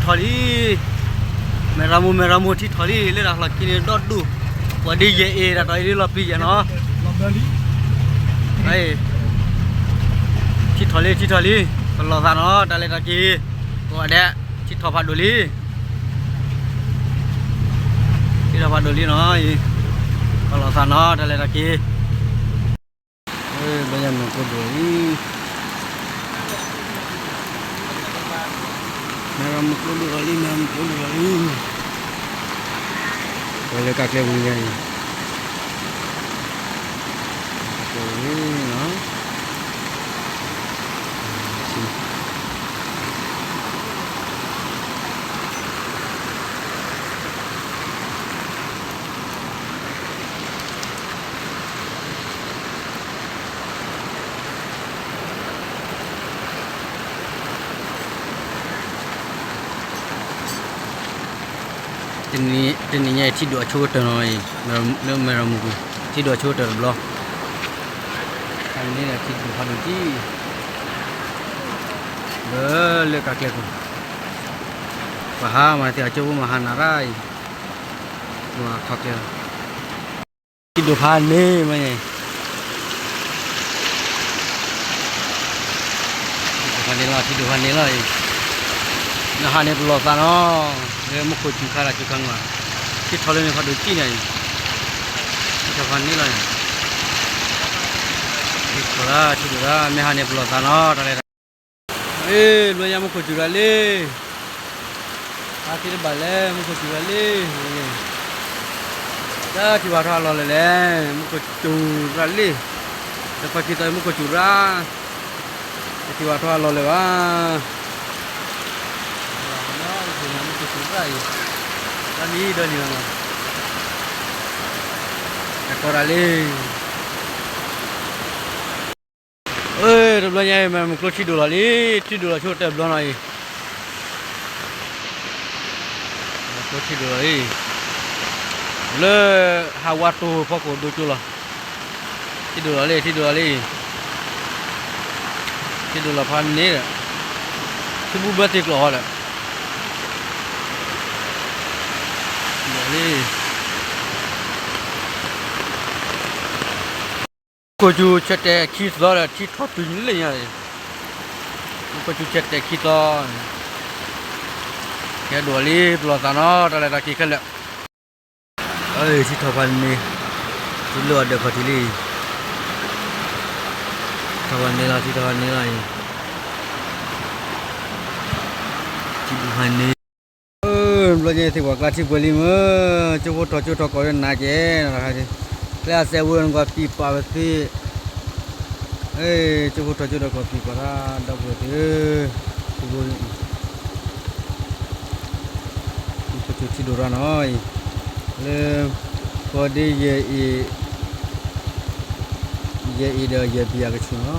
ထီၣ်လံ, မဲၢ်ရမိၢ် မဲၢ်ရမိၢ် ထံၣ်ထီၣ်လံ, လၢတၢ်လီၢ်ခံန့ၣ်ဒီဒူၣ်, ပှၤဒ်ယဲၢ်အ့ၣ် တၢ်တီအံၤဒ်လီၤပျံၤယဲၢ်နီၤ, ထံၣ်ထီၣ်လံ ထံၣ်ထီၣ်လံ, ပလီၢ်သးနီၤ တၢ်လဲၤတၢ်က့ၤ, ပှၤဒဲး, ထံၣ်ထီၣ်ဖးဒိၣ်လံ, ထံၣ်ထီၣ်ဖးဒိၣ်လံနီၤ, ပလီၢ်သးနီၤ တၢ်လဲၤတၢ်က့ၤ ဘျီညါမ့ၢ်ကျိဒိၣ်လံ, မဲၢ်ရမိၢ်ကျိဒိၣ်လီၤလံ, မဲၢ်ရမိၢ်ကျိဒိၣ်လီၤလံ, ပှၤလၢကးကျဲပူၤညါအံၤ, ကျိလီၤလံနီၤ, တနံၤညါအံၤ ထံဒိၣ်အဆိကတၢၢ်နီၤအံၤ, လၢမဲၢ်ရမိၢ်ပူၤ, ထံဒိၣ်အဆိကတၢၢ်တဘျီ, ဖဲန့ၣ်ဒီးထံဒိၣ်ဖးဒိၣ်ကံ, လၢလၢကးကျဲခိၣ်, ပှၤဟးမၤသ့ၣ်အကၠိဖိမၤဟးနၤရၣ်အံၤ, ခီကျဲလီၤ ထံဒိၣ်ဖးန့ၣ်မ့ၢ်, ထံဒိၣ်ဖးန့ၣ်လီၤ ထံဒိၣ်ဖးန့ၣ်လီၤအံၤ, နဟးန့ၣ်ပလီၢ်သးနီၤ, လၢမူခိၣ်စူၤခါတၢ်စူၤခါန့ၣ်ဘၣ်, ထံထီၣ်လၢန့ၣ်ဖးဒိၣ်ကံန့ၣ်အံၤ, ထံထီၣ်ဖးန့ၣ်လီၤအံၤ, ထံထီၣ်လၢ ထံဒိၣ်လၢ မ့ၢ်ဟးန့ၣ်ပလီၢ်သးနီၤ တၢ်လဲၤတၢ် အ့ ဘျီညါမူခိၣ်စူၤရၣ်လံ, ဟးသ့တဘၣ်လဲၣ် မူခိၣ်စူၤရၣ်လံ, တထံၣ်ဘၣ်ထီၣ်အလီၢ်လၢၤလဲၣ်, မူခိၣ်စူၤရၣ်လံ, တခီခံသီအံၤမူခိၣ်စူၤရၣ်, တထံၣ်ဘၣ်ထီၣ်အလီၢ်လၢၤဘၣ်, မူခိၣ်စူၤရၣ်အံၤ, တၢ်မံဒီနံၤလီၤနီၤ, တၢ်ကီတၢ်လံ အ့ တဘျီညါအံၤ မ့ၢ်မုၢ်ကျိထံဒိၣ်လီၤလံ, ထံဒိၣ်လီၤဆိကတၢၢ်ဘျီနီၤအံၤ, မုၢ်ကျိထံဒိၣ်လီၤအံၤ, လၢ ဟးဝါတိၤဖီခိၣ်ဒိကၠိလီၤ, ထံဒိၣ်လီၤလံ ထံဒိၣ်လီၤလံ, ထံဒိၣ်လီၤဖးန့ၣ်ဒီး, ထံဘူဘၢသ့ၣ်ကျိာ်ဟီဒီး, လီၤလံ မူခိၣ်စူၤဆဲးတဲာ်ခံသီဒီး ထံထီၣ်တုၤလၢညါအံၤ, မူခိၣ်စူၤဆဲးတဲာ်ခံသီ, ကဲဒိၣ်လံ ပလီၢ်သးနီၤ တၢ်လဲၤတၢ်က့ၤခဲလၢာ်, ထံထီၣ်ဖးန့ၣ်, ထံလၢအဒၢးခီၣ်ထံးလံ, ထံထီၣ်ဖးန့ၣ်လီၤ ထံထီၣ်ဖးန့ၣ်လီၤအံၤ, ထံဒိၣ်ဖးန့ၣ် ဘျီညါသ့ၣ်ပှၤကျါထံပှဲၤလံမ့ၢ်, ကၠိဖိထီၣ်ကၠိထီၣ်ကီၢ်လၢနၤကဲ, ကျဲအစဲးဝဲနကွၢ်ပံာ်ပာ်ဝဲသ့ၣ်, ကၠိဖိထီၣ်ကၠိထီၣ်ကီၢ်ပံာ်ပာ်တၢ်ဒီပုၢ်ဝဲၢ်သ့ၣ်ဧၢ, ထံဖိ, မူခိၣ်စူၤထံဒိၣ်ရၣ်နီၤအံၤ, လၢ ဃီဒ့ယဲၢ်အ့ၣ်, ယဲၢ်အ့ၣ်ဒီးယဲၢ်ဘံၣ်အကဆူၣ်နီၤ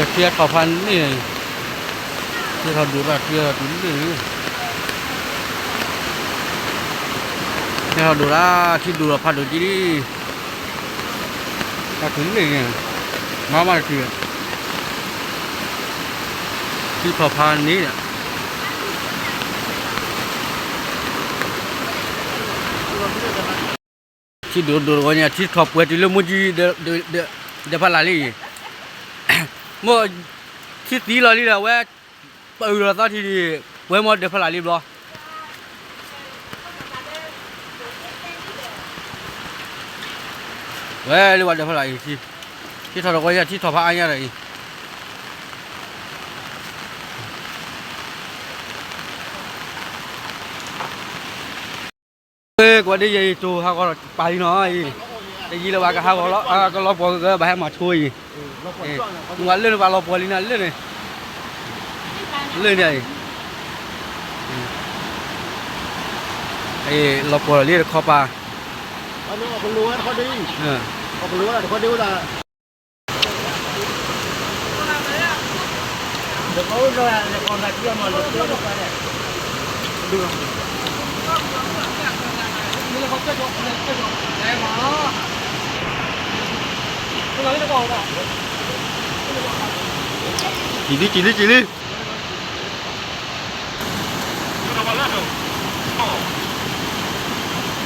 ထံထီၣ်ဖးန့ၣ်, ထံထီၣ်ဒိၣ်ရၣ် ထံထီၣ်တုၤလၢန့ၣ်, ထံထီၣ်ဒိၣ်ရၣ် ထံဒိၣ်လီၤဖးဒိၣ်ကံလံ, တၢ်တုၤလၢန့ၣ်, မၤမးတထံၣ်, ထံထီၣ်ဖးန့ၣ်ဒီး ထံဒိၣ်ဒိၣ်တဂီၢ်န့ၣ် ထံထီၣ်ပှဲၤတုၤလၢမူကၠံ, ဒီးဖးလၢ်လံ, မ့ၢ်ထံသံလီၤလံဒီး အဝဲ ပအုၣ်လီၤသီထံဒံး, ပှဲၤမ့ၢ်ဒီးဖးလၢ်လံဘျီ, ဝဲလၢပှၤဒီးဖးလၢ်အံၤ, ထံထီၣ်တဂီၢ်ညါ ထံထီၣ်ဖးအါညါဒီးအံၤ ကွၢ်ဒ်ယဲအံၤ တိၢ်ဟးဂီၤပာ်လံနီၤအံၤ, တယံာ်လၢၤဘၣ် ကဟးဂီၤလီၤ, ကလီၤပှီၢ်ဂၢၢ်ဂၢၢ် ဘၣ်ဟဲမၤဆိအံၤ, နကွၢ်လၢနပှၤလီၤပှီၢ်လံနၤလၢန့ၣ်, လၢန့ၣ်အံၤ, လီၤပှီၢ်လီၤလံတခီပၤ, အကလိၤဝဲတခီဒ်အံၤ, အကလိၤဝဲတခီဒ်ဝဲဒၣ် ဒီးပအိၣ်ဒီးလၢကီၢ်ဂၤတံၢ်အမၤလိာ်ကၠိတပၤန့ၣ်, ဒိၣ်လီၤ, မ့ၢ်လၢကီၢ်ကၠိကၠိကၠိကၠိ, အဲမၤ ကံၤလံ ကံၤလံ ကံၤလံ.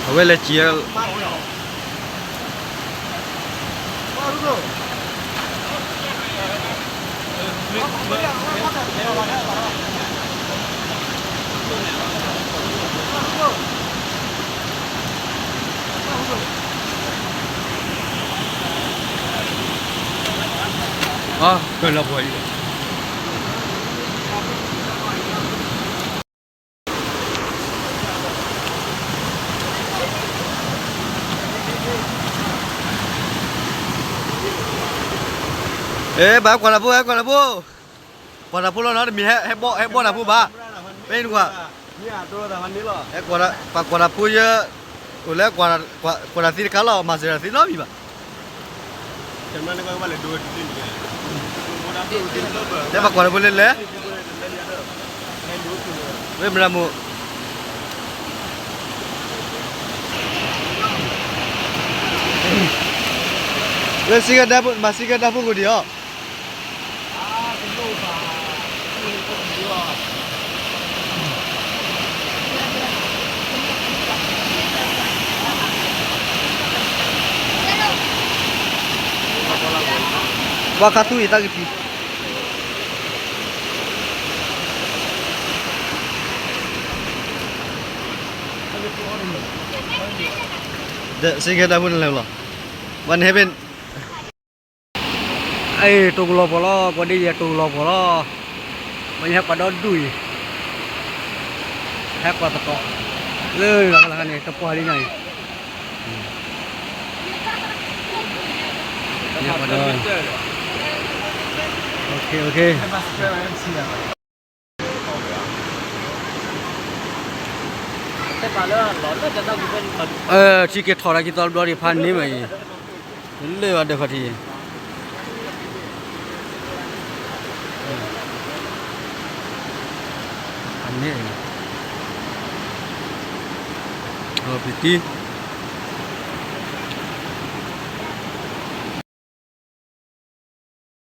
အဝဲလဲၤကံၤ အကလီၤပှီၤအံၤ အဲ ဘၣ်ကွၢ်တၢ်ဖိ ဟဲကွၢ်တၢ်ဖိ, ကွၢ်တၢ်ဖိလီၤနီၤ တမ့ၢ်ဟဲ ဟဲဘီၣ် ဟဲဘီၣ်တၢ်ဖိဘၣ်, ဖဲန့ၣ်ကွၢ်, ပှၤကွၢ်တၢ်ဖိယဲ, အိၣ်လၢ ကွၢ်တၢ်သံတခါလီၤ မၤစၢၤတၢ်သံနီတမံၤဘၣ်. တဲဘၣ်ကွၢ်တၢ်ဖိလဲၣ်လဲၣ်, ဝဲမရၤမိၢ်, လၢစံကဲတၢ်ဖိ မၤစံကဲတၢ်ဖိကဒံးအီၤ. ဘၣ်ခါသူအံၤတၢ်ကပံၤ, ဒီးစံကဲတၢ်ဖိန့ၣ်လဲၣ်လီၤ, ဘၣ်န့ၣ်ဟဲဖဲ အ့ တိၢ်ကလီၤပှီၤလီၤ, ကွၢ်ဒ်ယဲတိၢ်ကလီၤပှီၤလီၤ, ပှၤဟဲကွၢ်ဒီဒူၣ်အံၤ, ဟဲကွၢ်သကိး, လၢလၢ်လၢ်န့ၣ် တပှၢ်လံနၤအံၤ, ဟဲကွၢ်ဒီ, ထံက့ၤထီၣ်တၢ်က့ၤသီဘျီဒံးဖးန့ၢ်မးအံၤ, လၢဘၣ်ဒၢးခီၣ်ထံး, ဖးန့ၢ်အံၤ, ပတံ